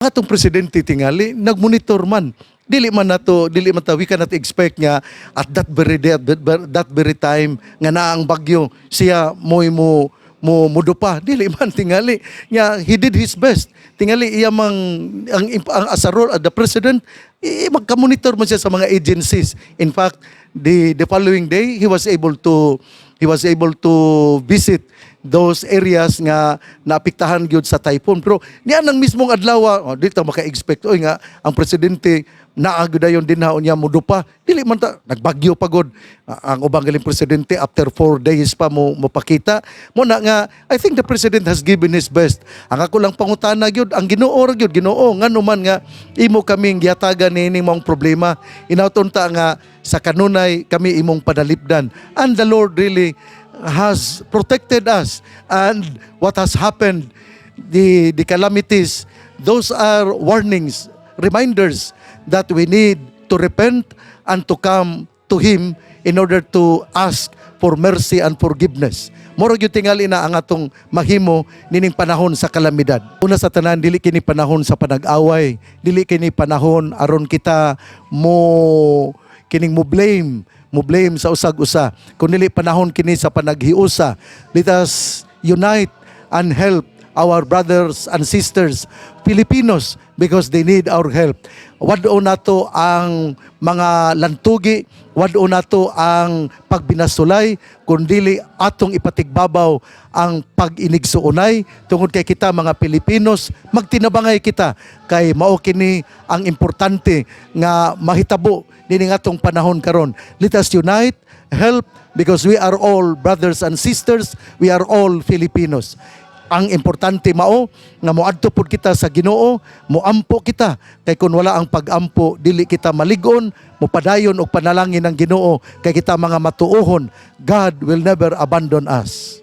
Atong presidente tingali nagmonitor man. Dili man nato, dili man ta, we cannot expect nga at that very day, at that very time nga naa ang bagyo, siya mo'y mo mo mudupa. Dili man tingali nga he did his best. Tingali iya mang ang as a role as the president, magka-monitor man siya sa mga agencies. In fact, the following day he was able to visit those areas nga naapektahan gyud sa typhoon. Pero niya nang mismong adlaw, oh, dito maka-expect, oy, nga ang presidente naa gyud dayon dinha, unya mudupa. Dili man ta, nagbagyo pa gud. Ah, ang ubang galing presidente after 4 days pa mo mopakita. Mo na nga I think the president has given his best. Ang ako lang pangutana gyud ang Ginoo ra gyud, "Ginoo, ngano man nga imo kaming gihatagan niining maong problema? Inawton ta nga sa kanunay kami imong padalipdan." And the Lord really has protected us, and what has happened, the calamities, those are warnings, reminders that we need to repent and to come to Him in order to ask for mercy and forgiveness. Moro gyud tingali na ang atong mahimo nining panahon sa kalamidad. Una sa tanan, dili kini panahon sa panag-away, dili kini panahon aron kita mo kining mo blame sa usag usa. Kun dili panahon kini sa panaghiusa. Let us unite and help our brothers and sisters Filipinos because they need our help. Wad-on nato ang mga lantugi, wad-on nato ang pagbinasulay, kundili atong ipatigbabaw ang pag-inigsuonay tungod kay kita mga Pilipinos magtinabangay kita, kay mao kini ang importante nga mahitabo nining atong panahon karon. Let us unite, help, because we are all brothers and sisters, we are all Filipinos. Ang importante mao nga moadto pud kita sa Ginoo, moampo kita, kay kun wala ang pag-ampo, dili kita malig-on, mopadayon og panalangin ng Ginoo kay kita mga matuohon. God will never abandon us.